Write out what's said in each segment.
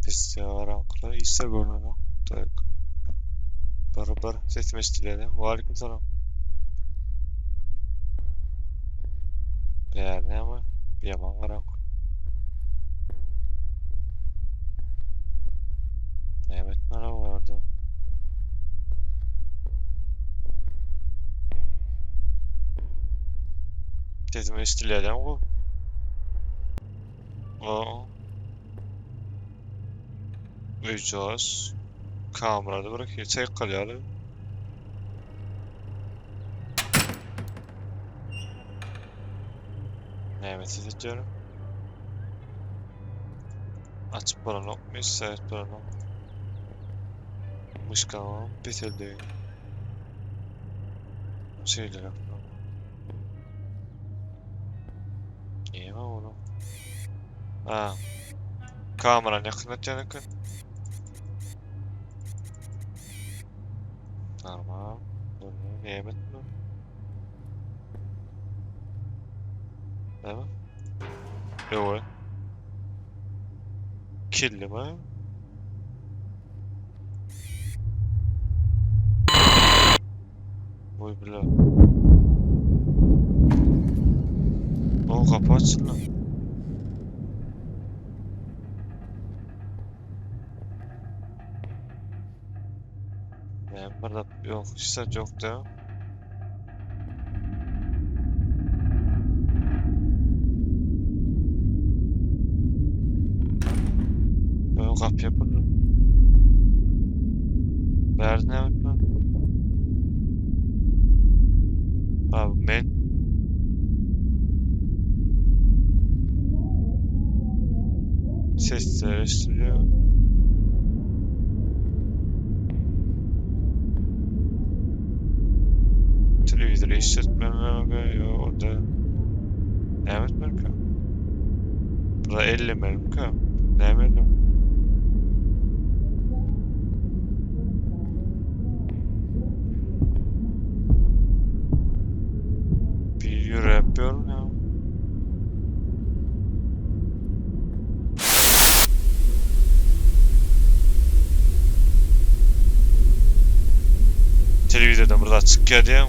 Sesli garaňkylar işse görünenok. Tak. Bir bir sesim eşidilýär. Waleýkim salam. Bäri näme? Ýaman garaňky. Näme etmeli bu ýerde? Sesim eşidilýär bu. Aa. Öýjagaz. Kamerada bir çaýkalýar. Näme ses etýär? Açyp bolanokmy? Ses bolanok. Myşkamam peseldi. Şeýleräk. Näme onuň? Ha. Kamerany ýakynlatýan eken. Normal. Näme etme? Näme? Ýok. Killi mi? Oý bile. O kapı açıldı. Ben burada yok, hiç yok da. Ben kapı yapıldı. Nerede ne yapma? Abi men. Sesler eşitiliyor. Telewizor eşitmememe yok orada. Ne etmem ki? Burada ellemelim ki. Ne edelim? Bir yürü yapıyorum ya. Telewizordan bir zat çykýar diýýäň.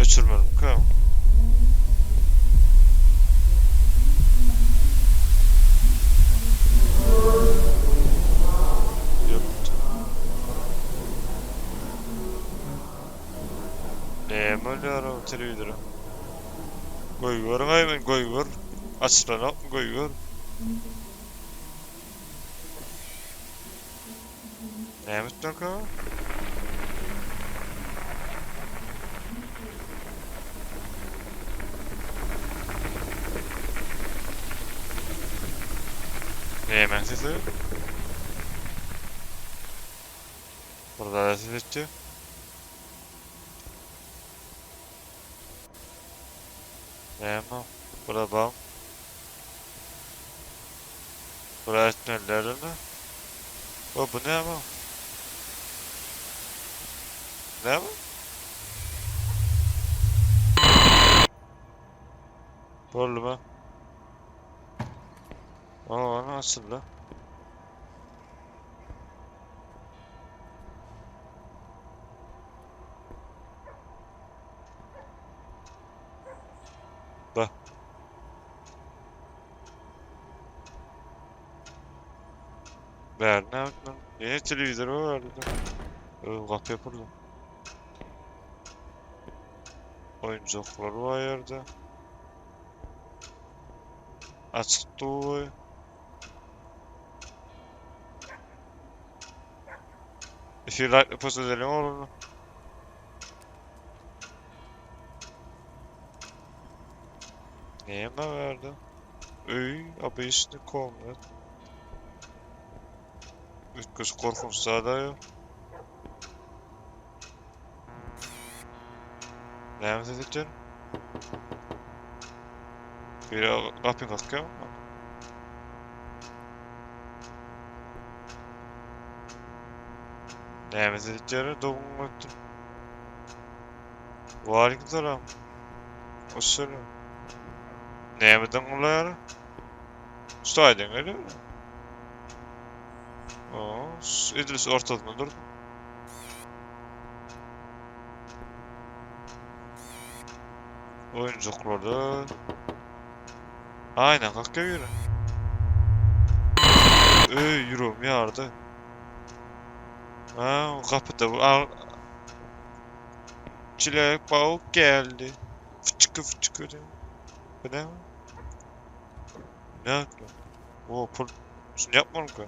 Öçürmelimikä? Ýok. Näme bolýar o telewizora? Goýberiň-aý men goýber. Açylanokmy goýber. Näme etmek o? Nämäň sesi? Burada da ses etdi. Näme? Burada bak. Buraya etmeliler mi? O bu ne ama? Ne bu? Boldy mı? Aa nasıl la? Bak. Ver ne yaptın? Niye televizyonu verdi? Kapı yapıldı. Oyuncaklar var yerde. Açık duy. If you like the puzzle edelim oğlum. Neye ben verdim? Öý, обычный комнат. Üýtgeşik gorkunç zada ýok. Näme ses etýän? Biri gapyny kakýarmy? Näme ses etýär? Doguň ötdüm. Waleýkim salam. Hoş geldin. Näme dyňňylaýar? Şu taýdan gelýär. Oo, edil şu ortasynda durdy. Oyuncaklarda Aynen kakya göre. Öý ýüregim ýardy. Ha, gapyda bu Çilek bawuk geldi. Fıçkı fıçkı diyor. Bu ne? Ne yaptı? O pul. Şunu yapmadım ki.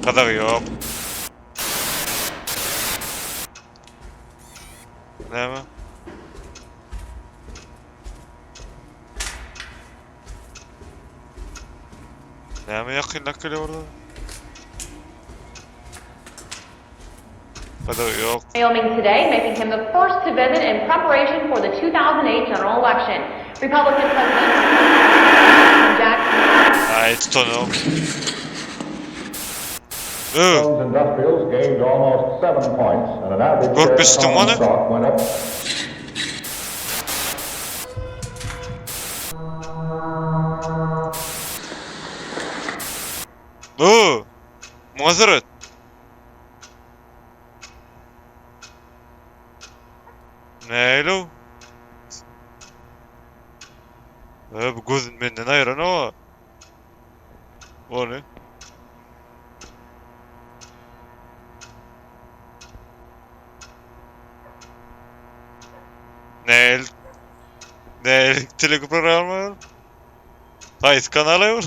Kadar yok. Näme? Näme ýakynlap gelýär orada? Kadar yok. Wyoming today, making him the first to visit in preparation for the 2008 general election. Republican President Jack Aý tutanok. Öh! Those industrials gained almost 7 points and an average share of Görüp common ony. stock went up Öh! Muňa seret. Nähili? Öh, bu gözün menden aýyran o. Ony. Nähili? Nähili teleprogramma? Haýsy kanaly ol?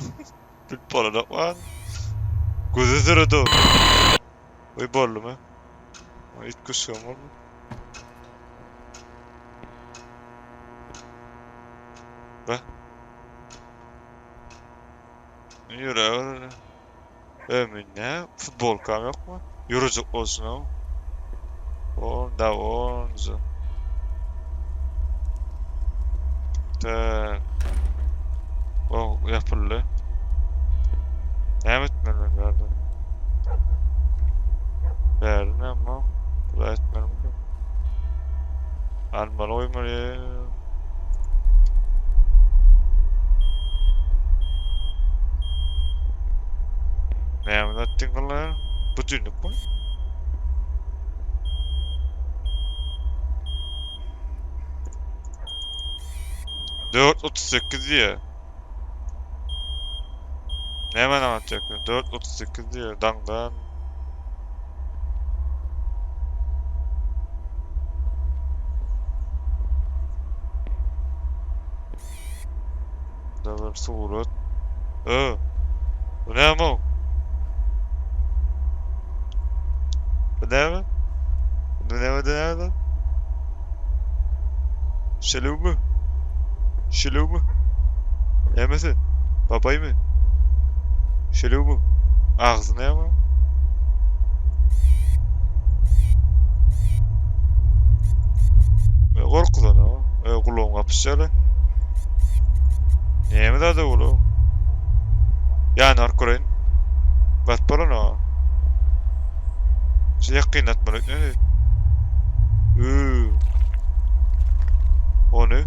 Bilip bolanok man. Göze süredi o. Oý boldumy? Oý it küsgem boldy. Be. Ýöre öyle. Ömün ne? Futbolkam ýokmy? Ýürejik bolsun o. On da onza. Tak. O ýapyldy. Näme etmeli men bärde? Bärde näme o? Bula etmelimi? Almaly goýmaly. Näme atdyň gylar? Budilnik mi? 4.38 diýýär. Näme aňlatýar? 4.38 diýýär daňdan. Da bir surat. Ö. Bu näme o? Bu näme? Bu näme bu näme? Şelewmi? Şelewmi? Näme sen? Babaýmy? Şelewmi? Agzy näme? E, gorkudan o. E, gulagyň gapyşýar. Näme zady bul o? Ýany aryp göreýin. Basyp bolan o. Şu ýakynlatmaly ötmeli. Üü. Ony.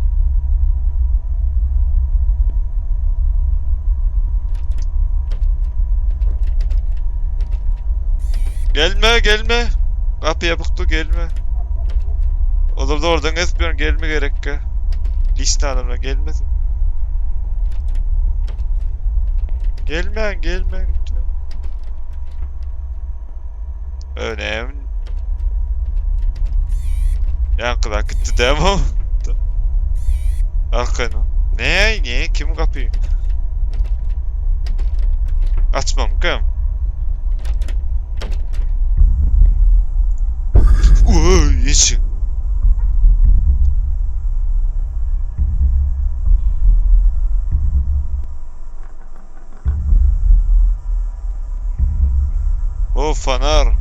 Gelme gelme. Gapy ýapykdy gelme. Olar da oradan gezip ýör gelme gerekkä. Liste adamlar gelmesin. Gelmän gelmän. Önem. Ýaňkyda gitdi dämi o? Arkaýyn. Ne ne kim gapy? Açmam kim? Uy, işi. O fanar.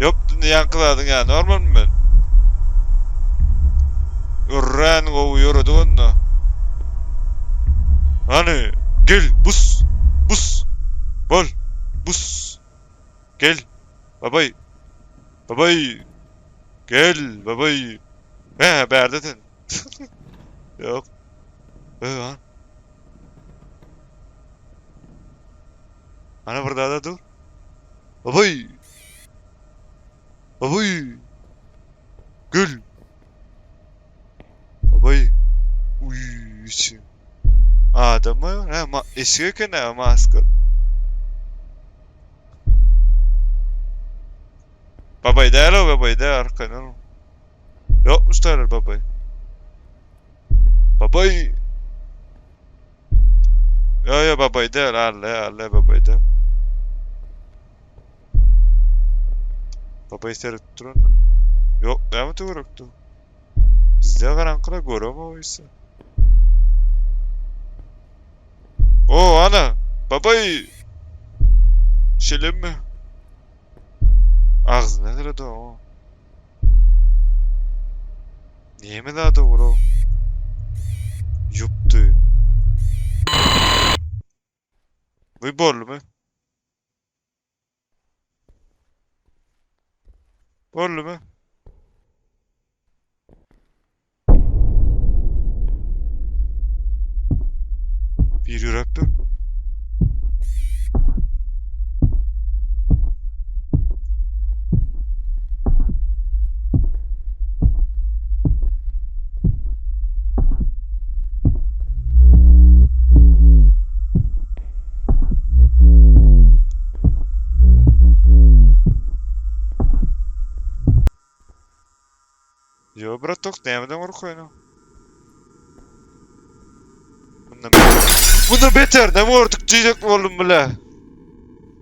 Ýok, ýaňky zadyň ýa normalmy men? Örän gowy ýöredik onda. Hany, gel, bus! Bus! Bol! Bus! Gel! Babaý! Babaý! Gel, babaý! Hä, bärde sen. Ýok. Öý, han. Ana bir dada dur. Babaý! Babaý! Gel! Babaý! Uý, içi. Adammy? Hä, ma eşik eken hä, maska. Babaý däl o, babaý däl, arkaýyn ol. Ýokmuş däl babaý. Babaý! Ýo, ýo, babaý däl, alla, alla, babaý däl. Babaý seredip durandyr. Ýok, näme töwerekde? Bizde garaňkyda göremok ise. O, ana! Babaý! Şeýlemi? Agzyna seredi o. Näme zady bro? Ýupdy. Bu boldumy? Boldumy? Bir ýürek dur. Yo bratok nämeden gorkaýyn? Bundan Bundan beter näme gördük diýjek boldum bile.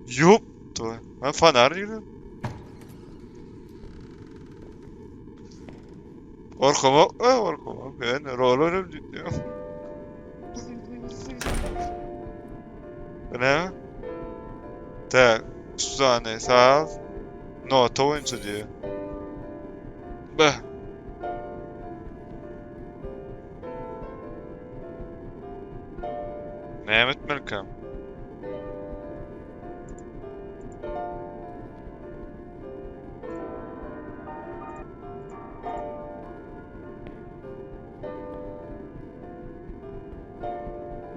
Ýok. Ha fanar ýürü. Gorkamak, gorkamak. Ben rol oynam diýdim. Bu ne? Tak, sany saz. Nota boýunça diýýär. Beh. Näme etmelikäm?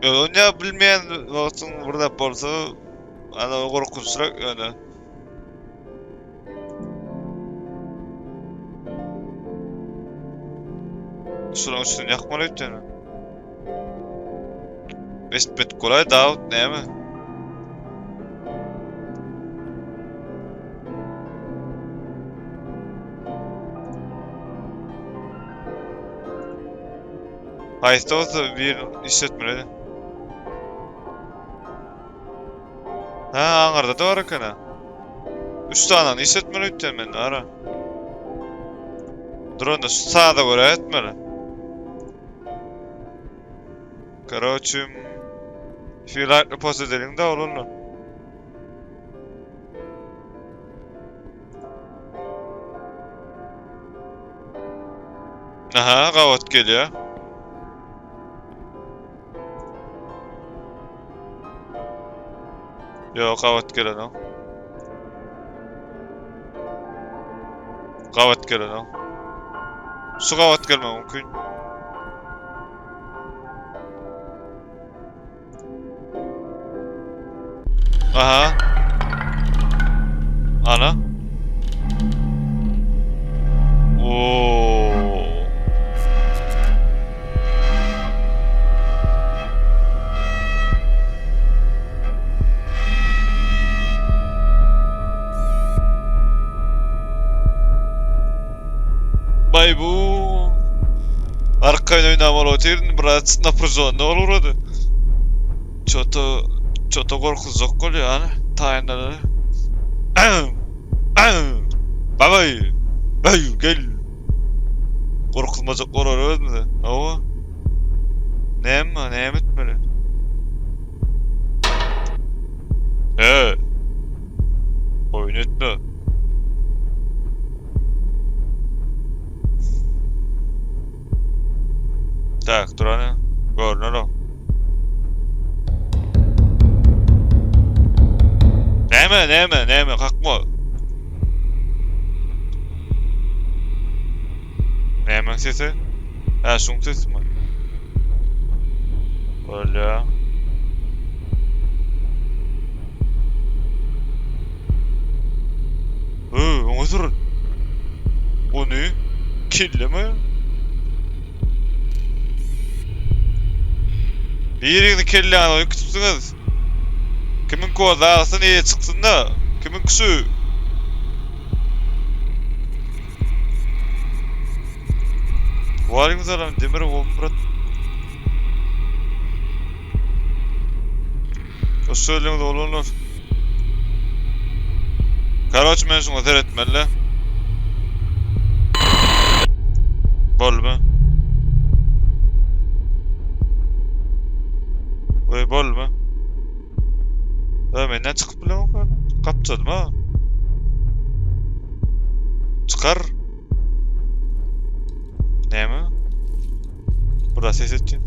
Ýa bilmeýän wagtyň bir zat bolsa, ana gorkunçrak ýöne. Şunuň üstüni ýakmaly öýtýän. Eşitmedik bolaý Dawut näme? Haýsy bolsa bir işletmeli. Ha, aňyrda da bar eken ha. Üç sany işletmeli öýtýän men ara. Dur onda şu saza görä etmeli. Короче, if you like the post edeliň de olanlar. Aha, gabat gelýär. Ýok, gabat gelenok. Gabat gelenok. Şu gabat gelme mümkin. Aha. Ana. Oo. Bay bu. Arkaýyn oýnamaly otyryn, biraz napryžonny bolurdy. Çoto, çoto gorkuzjak bolýar, hany, taýynlanaly. Babay! Bay, gel! Gorkuzmajak bolar özümize. Hawa. Näme, näme etmeli? He. Oýun etme. Tak, dur hany. Görner o. Näme, näme, näme, kakma. Nämäň sesi? Hä, şuň sesimi? Bolýa. Hı, oňa sür. Ony killeme. Biriňizi kelläňize goýup gitipsiňiz. Kimiň kozy agsyn eýe çyksyn-da. Kimiň şu? Waleýkim salam Demir gowmy brat. Hoş geldiňiz oglanlar. Karoç men şuňa seretmeli. Bolmy? Oý bolmy? Ö menden çykyp bilemok ýöne. Gapjadym ha. Çykar. Näme? Biraz ses etdi.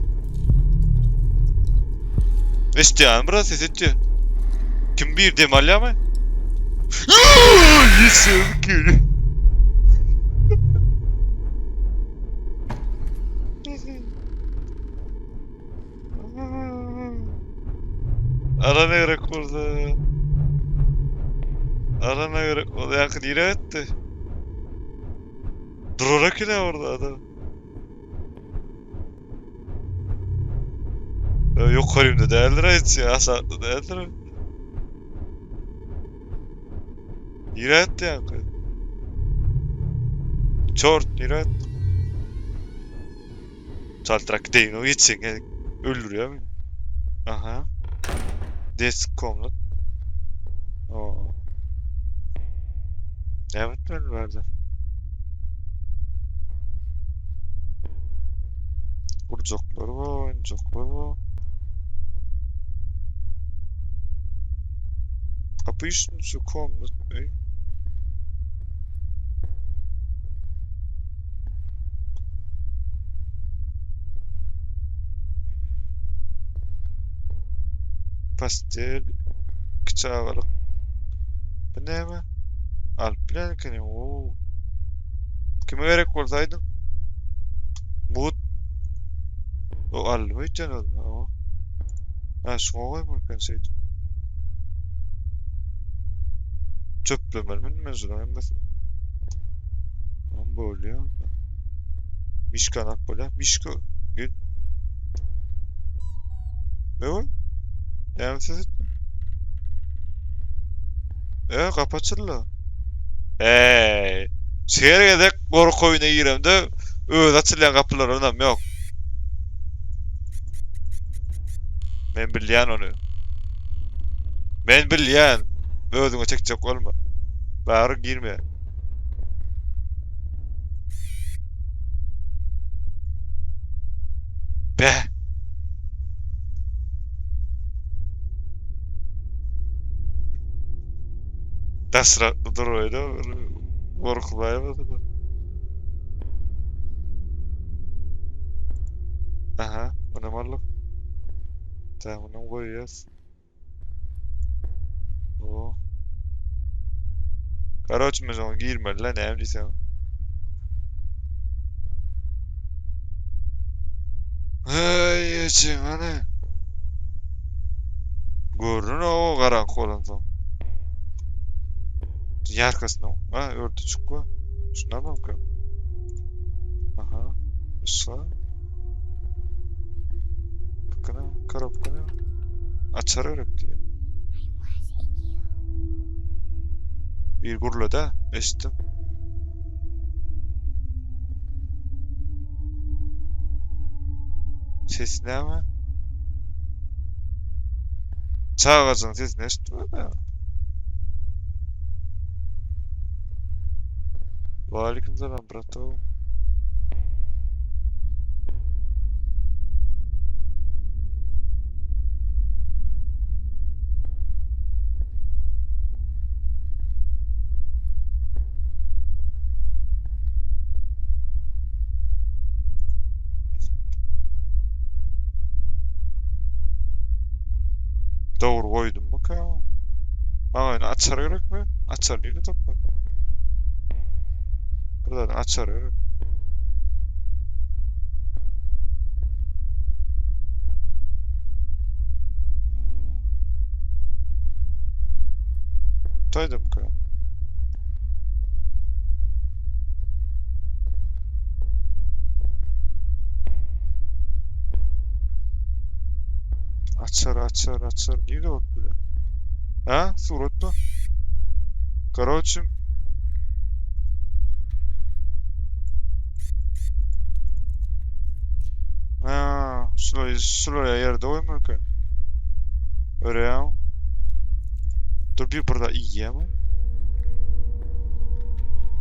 Eşitýän biraz ses etdi. Kim bir dem alýarmy? Ýesem ki. Ara ne gerek boldy? Ara ne gerek boldy? Ýaňky nire etdi? Durar eken orada adam. Ya yukarımda değildir hiç ya. Aşağıda değildir. Nire etti yankı? Çort nire etti? Çaltrak değil o geçsin. Yani öldürüyor beni. Aha. Desk komut. Oo. Evet ben verdim. Vuracaklar var, oynayacaklar var. Kapı üstünü şu komut. Ey. Pastel kiçi agalyk. Bu näme? Alyp bilen ekeni. Oo. Kime gerek bolsa aýdyň. Mut. O aldymy öýtýän özüme. O. Ha, şuňa goýmaly eken şeýdip. Çöplemeli mi men şunuň hemmesini? Tamam bolýar. Mişkany alyp bolýar. Mişka gel. Ne bu? Näme ses etdi? E, kapı açyldy. Hey. Her gezek gorky oýuna giremde öz açylýan gapylara ynam ýok. Men bilýän ony. Men bilýän. Özüňe çekjek bolma. Bari girme. Be. Daşrakda durmaýda gorkulaýmasyn. Aha, munam aldyk. Tamam, munam goýýas. Oo. Karoç men şoňa girmeli la näme diýseň. Hey, ejeň hany. Görünür o garaňky bolansoň. Dünya arkasynda. Ha, örtüjik bu. Şundan mümkin. Aha. Başga. Bukana, korobkana. Açar gerek diýýär. Bir gürledi, eşitdim. Sesi näme? Çagajygyň sesini eşitdim ben. Waleýkim salam brato. goýdummyka? Maňa indi açar gerekmi? Açar nirde tapmaly? Bir zadyň açary gerek. Taýdymka? Açar, açar, açar. Nirde bolup biler? Ha, suratda. Karoçim. Ha, şurayı, şuraya ýerde goýmak eken. Görýäň. Dur bir burada iýýämi?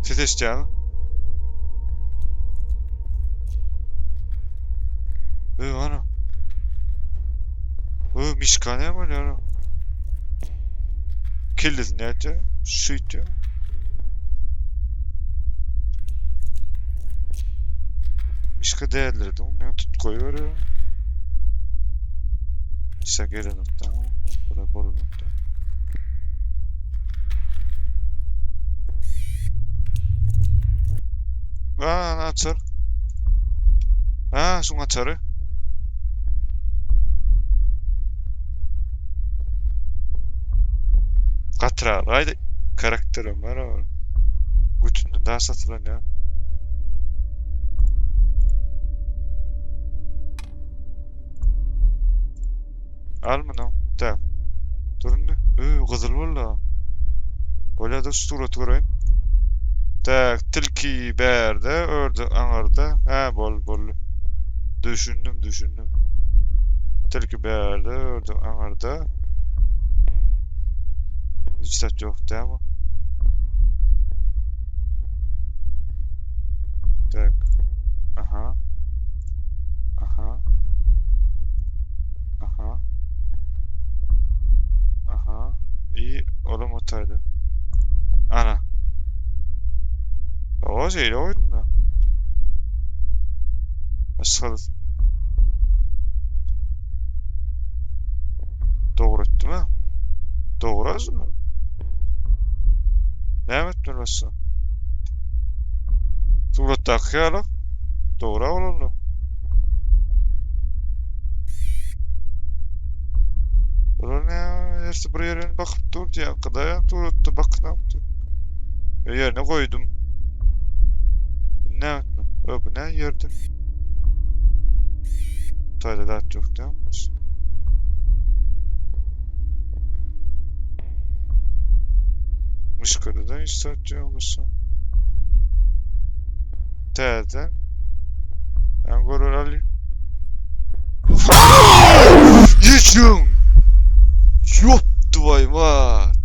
Ses eşitýäňmi? Öý, ana. Öý, mişka näme bolýar? Kellesini nätýär? Şeýtýär. Mişka däldirdi, näme tut goýberýär? Işe gelenokda. Bura bolanokda. Aa, açar. Ha, şuň açary. Gatyra, haydi karakterim var ama. Bütünden daha satılan ya. Al muny. Tak. Dur indi. Öý, gyzyl boldy. Bolýa-da şu suraty göreýin. Tak, tilki bärde, ördek aňyrda. Hä, boldy, boldy. Düşündim, düşündim. Tilki bärde, ördek aňyrda. Hiç zat ýok dämi? Tak. Aha. Aha. Aha. Aha. İyi olam otaydy. Ana. O şeýle goýdum da. Başga Dogry etdim ha. Dogry azmy? Näme etmeli başga? Suratdaky ýaly dogry bolanda. Bular ne hersi bir ýerden bakyp dur diýen gyda suratda bakynapdy. Ýerine goýdum. Ne etmeli? Ö, bu ne ýerde? Taýda zat ýok dämi? Müşkürden hiç zat ýokmuşsa. Täze. Ben görür Ali. Geçiň! Ýopdy waý mat.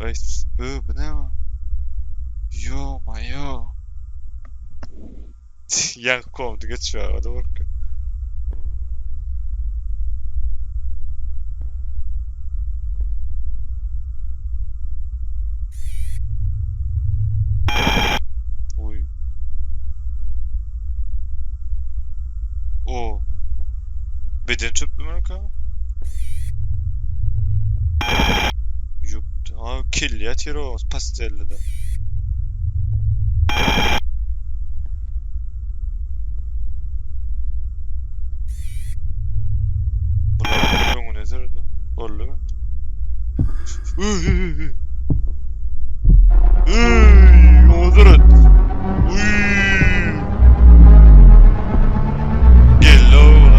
Ay, ö, bu ne? Yo, mayo. Ýaňky komdy geçmäge-de gorkýan. Oý. O. Beden çöplümikä? Ýok. Ha, kelle ýatyr o pastellide. Bular öňüne seredi. Boldy mı? Uy uy uy. Uy, odurat. Uy. Geldi oğlum.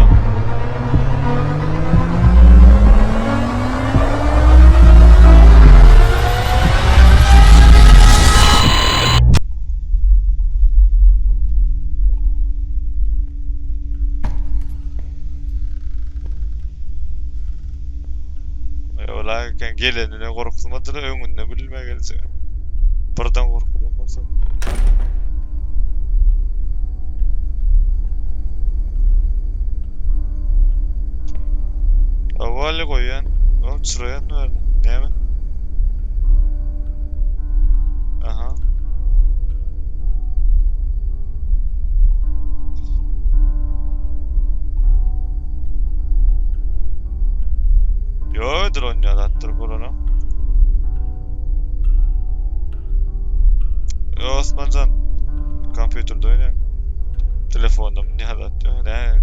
Ola gelenine gorkuzmadylar, öňünde bilme geljek. Birden gorkudan bolsa. Awali goýýan. O çyraýan nerede? Näme? Aha. Yo drone ya attır bolana. Yo Osmancan. Kompýuterde oýnaýan. Telefonda mı ne adatdy? Ne?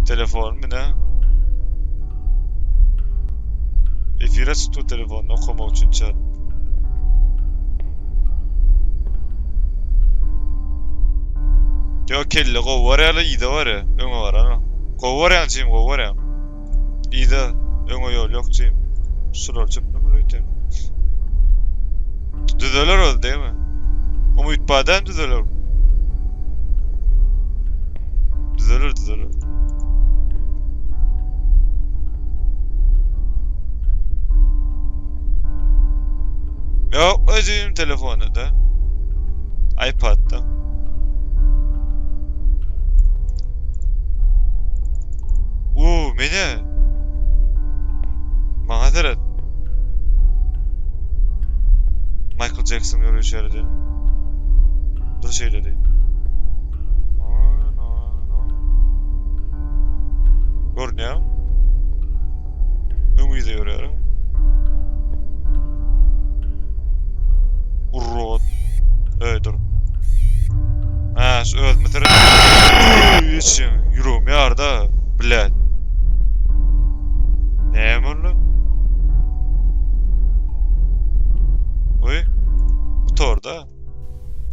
Telefon mu ne? Efire tuttu telefonu okumak üçin çal. Yo kelle gowy barýar, ýa barýar. Öňe barar. Gowy barýan jim, gowy barýan. Yza, öňe ýol ýok jim. Şular çöpdemi öýten. Düzeler ol değil mi? Umyt badem düzeler. Düzeler düzeler. Yok özüm telefonu da. iPad'da. Uuu mene. Maňa seret. Michael Jackson görüşü ýaly Dur şeýle diý. Görünýär. Öň ýüze görýär. Urod. Öý dur. Ha, şu özüme seret.